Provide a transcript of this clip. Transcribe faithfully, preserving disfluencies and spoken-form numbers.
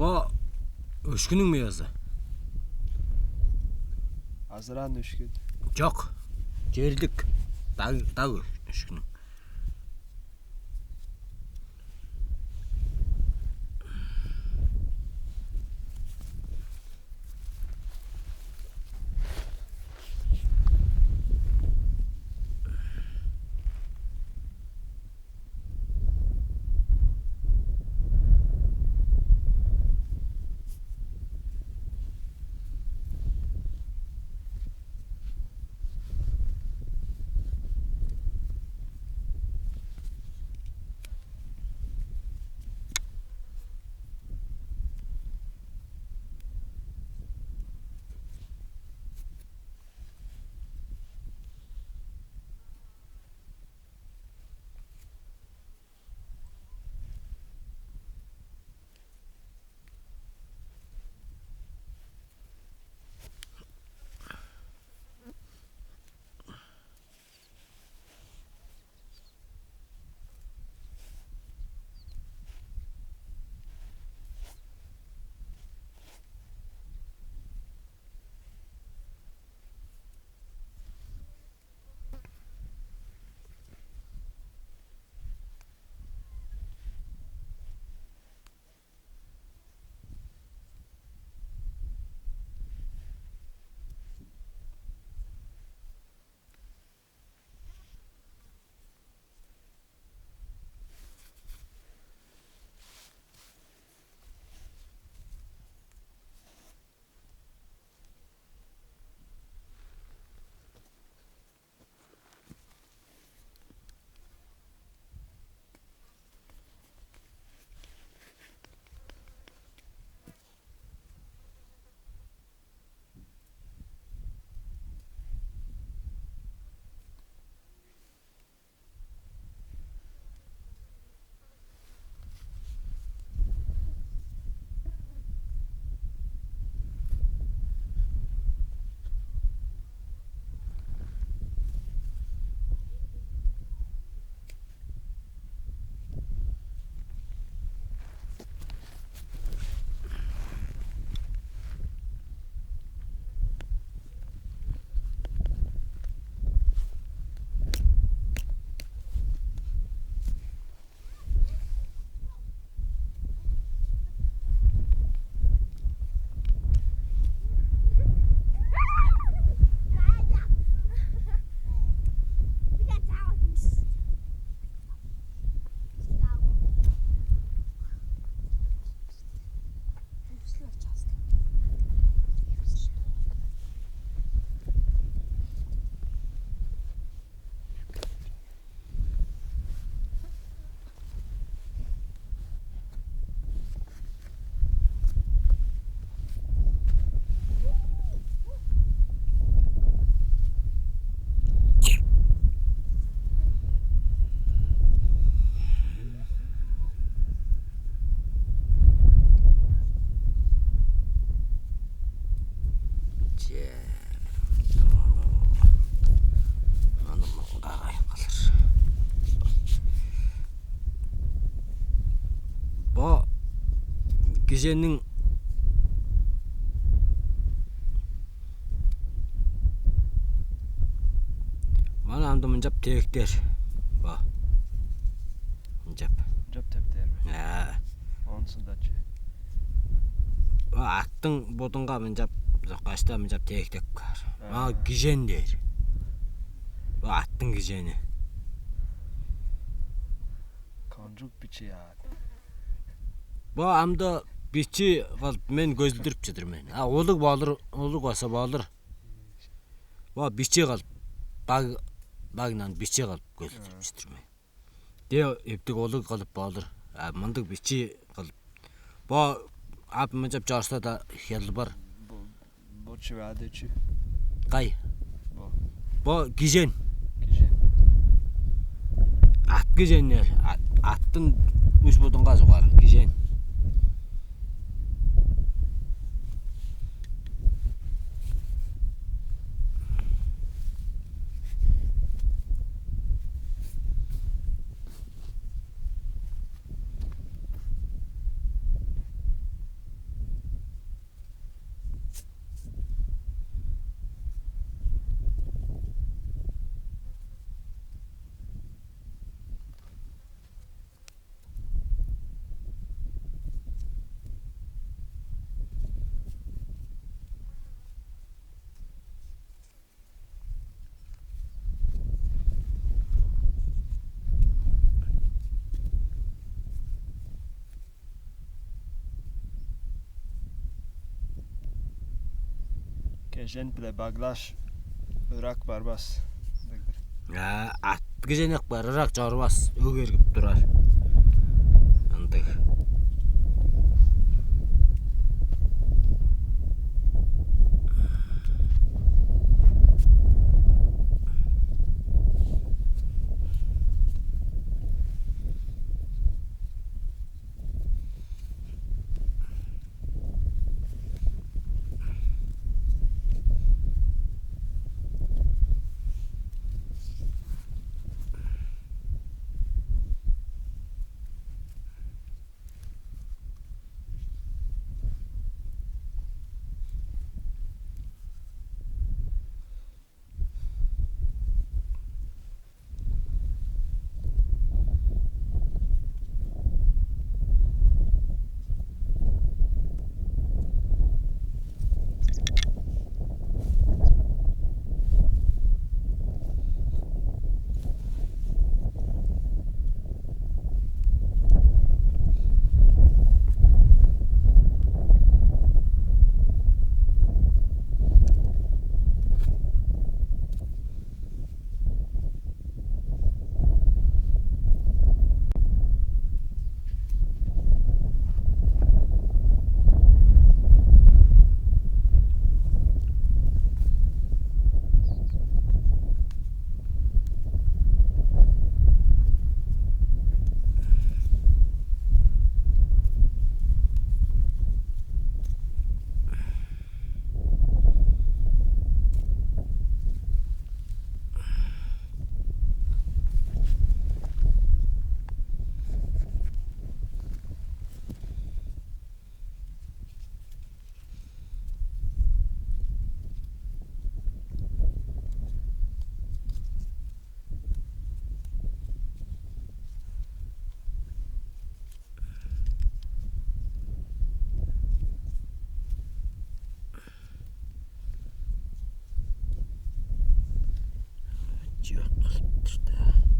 О, өшкүнүң мыязы? Азыраан өшкүн. Чок. Черлик. Даг, даг өшкүнүң. Че, аны мынга кайып калыр. Бо кижиниң мана ам-даа мынчап тевиптер. Бо. Мынчап. Мынчап тептер бе? Э. Онсун-даа че. Бо аттың будунга мынчап, кашта мынчап тевип каар. А. Мага кижен дээр. Бо аттың кижени. Кончуг бичии аът. Бо ам-даа бичии кылып мен көзүлдүрүп чыдыр мен. А улуг болур, улуг болза болур. Бо бичии кылып, баг, багдан бичии кылып көзүлдүрүп чыдыр мен. Де эптиг улуг кылып болур. А мындыг бичии кылып. Бо ап мынчап чорза-даа хылбыр. Бо, бо чүве ады чү? Кай? Бо. Бо кижен. Кижен. Ат кижен дээр. А-, аттың үш будунга сугар кижен. Эжен-биле баглаш ырак барбас. Ындыг-дыр. А, аткы женек бар, ырак чорбас, өг эргип турар. Ындыг. Чок кылыптыр да.